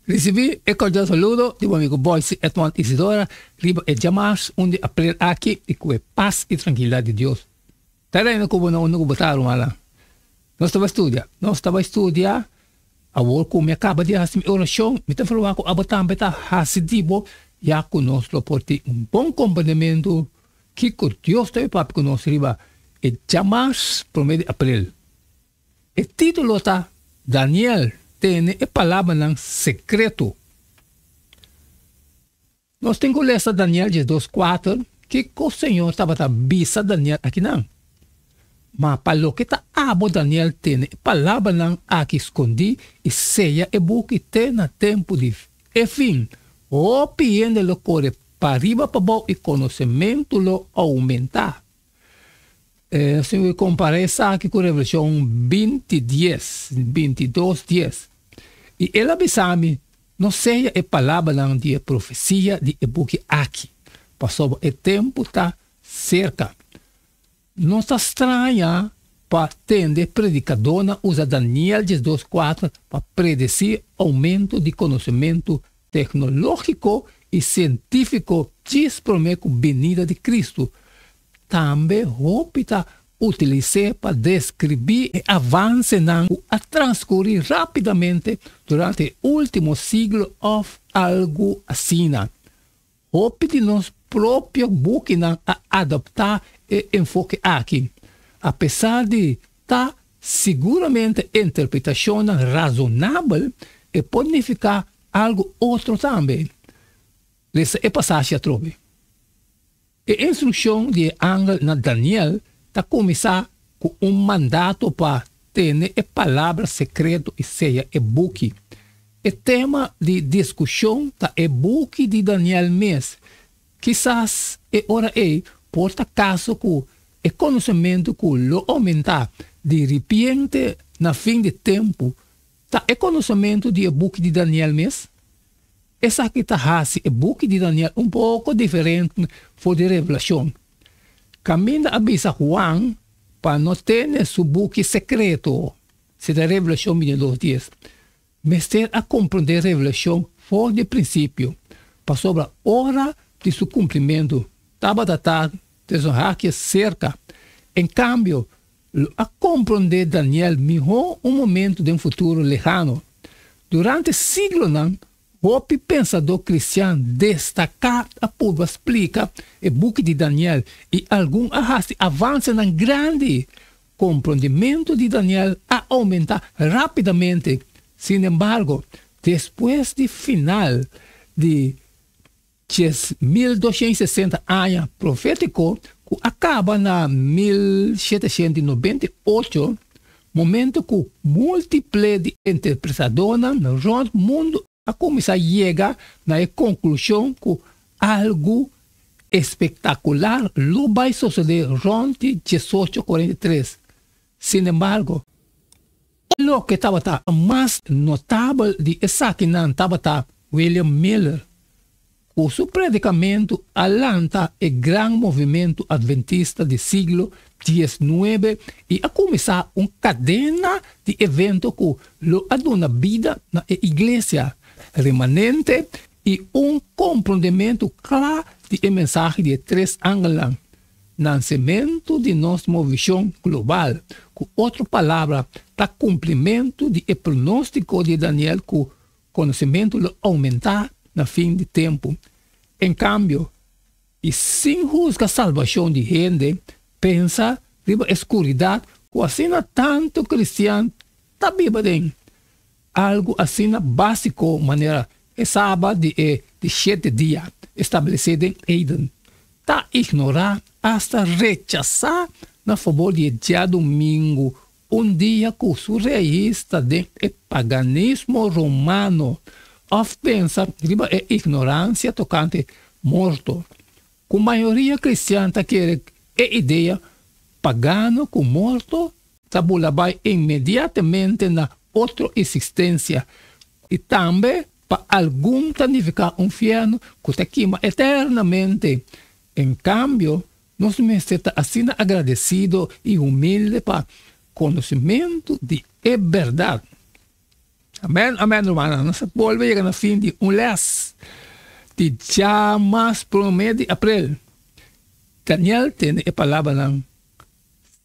Risibí e kordial saludo di bo amigo Boyce Edmond Isidora riba e djamars un di april aki i ku e pas i trankilidat di Dios ta reina ku bo na unda ku bo ta rumannan. Nos ta bai studia, nos ta bai studia awor ku mi a kaba di hasi mi orashon mi ta ferwagt ku abo tambe ta hasi di bo ya ku nos lo por tin un bon komprendementu kiko Dios ta bai papia ku nos riba e djamars prome di april. E título ta Daniel Tene e Palabranan Sekreto. Nos tin ku lesa Daniel 12:4 kiko Señor tabata bisa Daniel akinan. Ma pa loke ta abo Daniel tene e palabranan aki skondí i seya e buki te na tempu di e fin. Hopi hende lo kore pariba pabou i konosementu lo oumentá. Si bo kompara esaki ku Revelashon 20 dies, 22 dies, i el a bisa mi, No seya e palabranan di e profesia di e buki aki, pasobra e tempu ta serka. No ta straña pa tende predikadónan usa Daniel 12 kuater pa predesí oumento di konosementu teknológiko i sientífiko djis promé ku binida di Kristu. Tambe hopi ta utilis'é pa deskribí e avansenan ku a transkurí rápidamente durante e último siglo òf algu asina. Hopi di nos propio bukinan a adoptá e enfoke aki, apesar di ta siguramente interpretashonnan razonabel, e por nifiká algu otro tambe. Lesa e pasashi atrobe. E instrukshon di e angel na Daniel ta kuminsá ku un mandato pa tene e palabra sekreto i seya e buki. E tema di diskushon ta e buki di Daniel mes. Kisas e ora ei por ta kaso ku e konosementu ku lo oumentá di ripiente na fin di tempu ta e konosementu di e buki di Daniel mes. Esaki ta hasi e buki di Daniel un poko diferente for di Revelashon. Kaminda a bisa Huan pa no tene su buki sekreto, si ta Revelashon 22 dies. Mester a komprondé Revelashon for di prinsipio, pasobra ora di su kumplimentu tabata ta desunhakia serka. En kambio, lo a komprondé Daniel mihó un momentu den futuro lehano. Durante siglonan, hopi pensadó kristian destaká a purba splika e buki di Daniel i algun a hasi avansenan grandi. Komprondimentu di Daniel a oumentá rápidamente. Sinembargo, despues di final di 1260 aña profétiko ku a kaba na 1798, momento ku múltiple di interpretadónan rònt mundu a kuminsá yega na e konklushon ku algu espektakular lo bai sosodé rònt di 1843. Sinembargo, e loke tabata mas notabel di esakinan tabata William Miller, ku su predikamentu a lanta e gran movimentu adventista di siglo diesnuebe i a kuminsá un kadena di evento ku lo a duna bida na e iglesia remanente i un komprondementu kla di e mensahe di e tres angelnan. Nansementu di nos movishon global, ku otro palabra, ta kumplimentu di e pronóstiko di Daniel ku konosementu lo oumentá na fin di tempu. En kambio, i sin husga salbashon di hende, pensa riba e skuridat ku asina tantu kristian ta biba den. Algu asina básiko manera e Sabat di e di shete dia establesé den Eden ta ignorá, asta rechasá na fabor di e djadumingu, un dia ku su rais ta den e paganismo romano. Òf pensa riba e ignoransia tokante morto, ku mayoria kristian ta kere e idea pagano ku morto ta bula bai inmediatamente na otro eksistensia i tambe pa algun ta nifiká un fièrnu ku ta kima eternamente. En kambio, nos mester ta asina agradesido i humilde pa konosementu di e bèrdat. Amèn, amèn, rumannan. Nos a bolbe yega na fin di un lès di djamas promé di aprel. Daniel tene e palabranan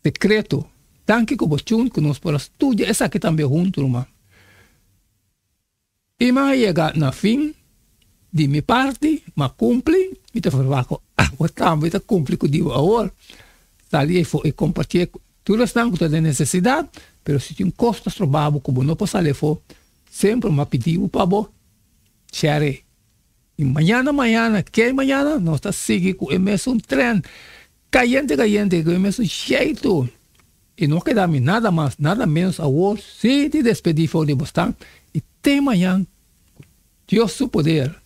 sekreto. Danki ku bo tune ku nos por a studia esaki tambe huntu, ruman. I mi a yega na fin di mi parti, mi a kumpli, mi ta verwagt ku abo tambe ta kumpli ku di bo awor. Sali efo i kompartié ku tur esnan ku ta den nesesidat, pero si tin kos ta stroba bo ku bo no por sali efo, semper mi a pidi bo pa bo share. I mañana mañana, kei mañana, nos ta sigui ku e mesun tren kayente kayente, ku e mesun sheitu. I no keda mi nada mas, nada menos awor si di despedí for di bosnan i te mañan ku Dios su poder.